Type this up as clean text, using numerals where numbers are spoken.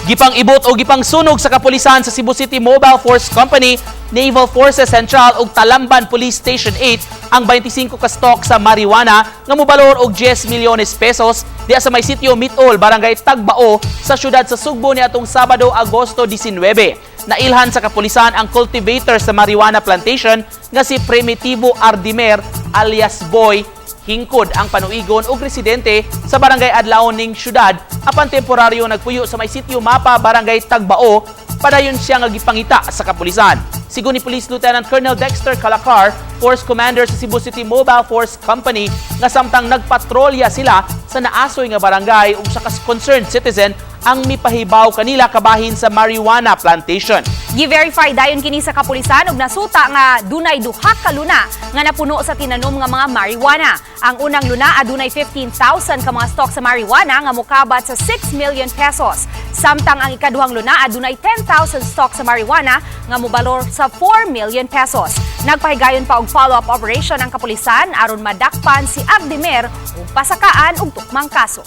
Gipang ibot o gipang sunog sa kapulisan sa Cebu City Mobile Force Company, Naval Forces Central ug Talamban Police Station 8 ang 25 ka stock sa marijuana nga mobalor og 10 milyones pesos diha sa may sitio Mitol, Barangay Tagbao sa syudad sa Sugbo niadtong Sabado, Agosto 19. Nailhan sa kapulisan ang cultivator sa marijuana plantation nga si Primitivo Ardimer alias Boy Hingkod ang panuigon og residente sa Barangay Adlaon ning syudad apan temporaryo nagpuyo sa may sitio Mapa, Barangay Tagbao. Padayon siya nga gipangita sa kapulisan. Sigon ni Police Lieutenant Colonel Dexter Calacar, Force Commander sa Cebu City Mobile Force Company, nga samtang nagpatrolya sila sa naasoy nga barangay, usa ka concerned citizen ang mipahibaw kanila kabahin sa marijuana plantation. Gi-verify dayon kini sa kapulisan ug nasuta nga dunay duha ka luna nga napuno sa tinanom nga mga marijuana. Ang unang luna adunay 15,000 ka mga stock sa marijuana nga mokabat sa 6 million pesos. Samtang ang ikaduhang luna adunay 10,000 stock sa marijuana nga mobalor sa 4 million pesos. Nagpahigayon pa og follow-up operation ang kapulisan aron madakpan si Agdimer ug pasakaan og tukmang kaso.